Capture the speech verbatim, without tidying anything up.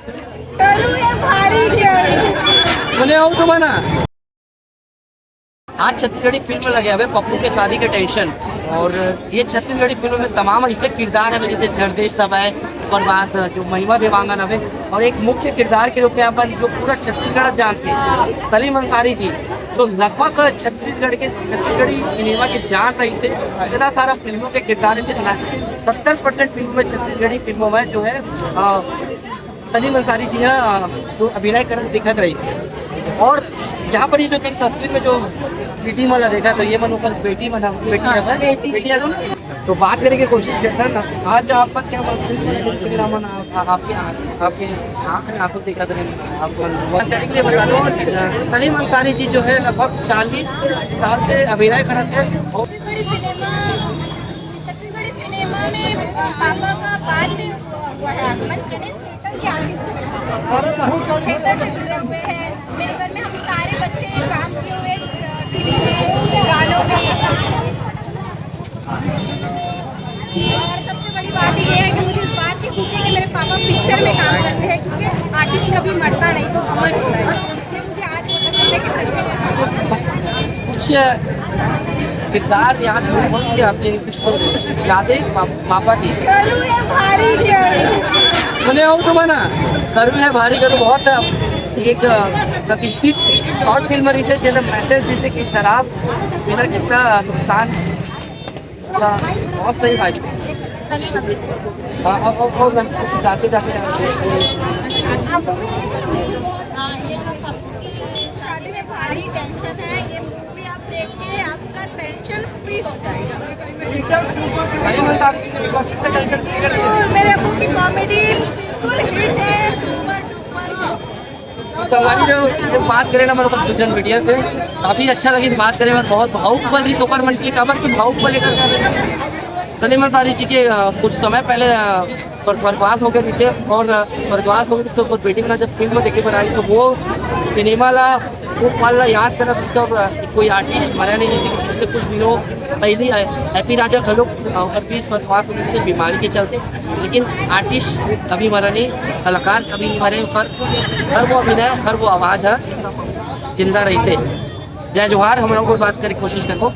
करू है भारी करू। सुने हो तुम ना? आज छत्तीसगढ़ी फिल्म लगे हवे पप्पू के शादी के टेंशन। और ये छत्तीसगढ़ी फिल्म में तमाम ऐसे किरदार हवे, जैसे जरदेश सब है, ओकर बाद जो महिमा देवांगन हवे, और एक मुख्य किरदार के रूप में अपन जो पूरा छत्तीसगढ़ जानथे, सलीम अंसारी जी, जो लगभग छत्तीसगढ़ के, छत्तीसगढ़ी सिनेमा के जान रहिसे। इतना सारा फिल्मों के किरदार है, सत्तर परसेंट फिल्म में, छत्तीसगढ़ी फिल्मों में जो है, अ, सलीम अंसारी जी ह, अ, जो अभिनय करत दिखत रहिसे। और यहाँ पर ये जो तुम तस्वीर में जो बेटी मन ला देखा, तो ये मन ओकर बेटी मन ह, बेटी हाँ, है, बेटी। बेटी है तुम? तो बात करे के कोशिश करता ना। आज आप पर क्या महसूस हो रहा है, लेकिन रामन, आप, आपके, आपके आँख में आंसू देखा था, आप मन बात करने के लिए बता दो। सलीम अंसारी जी जो है, लगभग चालीस साल से अभिनय करत है। और छत्तीसगढ़ी सिनेमा, छत्तीसगढ़ी सिनेमा में, अ, पापा का बाद में हुआ, हुआ है आगमन, यानी थिएटर के आर्टिस्ट थे मेरे पापा। थिएटर से जुड़े हुए हैं। मेरे घर में हम सारे बच्चे काम किए हुए, अ, टीवी में, गानों में। और सबसे बड़ी बात ये है कि मुझे इस बात की खुशी है कि मेरे पापा पिक्चर में काम करते हैं, क्योंकि आर्टिस्ट कभी मरता नहीं, तो अमर होता है। ये मुझे आज पता चलता है कि सच में मेरे पापा कुछ किरदार याद हो, हो कि आपके कुछ यादें पा-, पापा की? करू है भारी करू। सुने हो तुम ना, करू है भारी करू बहुत एक प्रतिष्ठित शॉर्ट फिल्म रहिसे, जैसे मैसेज, जैसे कि शराब पीना कितना नुकसान। बहुत सही भाई। हाँ, और, और, और मैं जाते, जाते, जाते। आप वो भी देख लो, हाँ, ये जो पप्पू की शादी में भारी टेंशन है, ये मूवी आप देख के आपका टेंशन फ्री हो जाएगा। भाई, मैं साथ में एक बार फिर से टेंशन फ्री कर दिया। बिल्कुल, मेरे अबू की कॉमेडी बिल्कुल हिट है, सुपर डुपर। तो संगवारी जो, जो बात करें ना, मतलब, गुंजन मीडिया से काफ़ी अच्छा लगी बात करें, मैं बहुत भावुक बन रही, सुपर मन की खबर की भावुक बन लेकर सलीम अंसारी जी के, अ, कुछ समय पहले, अ, पर स्वर्गवास हो गए जिसे, और, अ, स्वर्गवास हो गए तो कुछ बेटी बना जब फिल्म देखे बनाई, तो वो सिनेमा ला, वो पल ला याद करना फिर से, और, अ, कोई आर्टिस्ट मरा नहीं, जैसे कि पिछले कुछ दिनों पहले, अ, हैप्पी राजा घलो, अ, ओकर भी स्वर्गवास हो गए जिसे बीमारी के चलते, लेकिन आर्टिस्ट कभी मरा नहीं, कलाकार कभी नहीं मरे, पर हर वो अभिनय, हर वो आवाज़ है, जिंदा रहते। जय जोहार, हम लोग बात करे कोशिश करबो।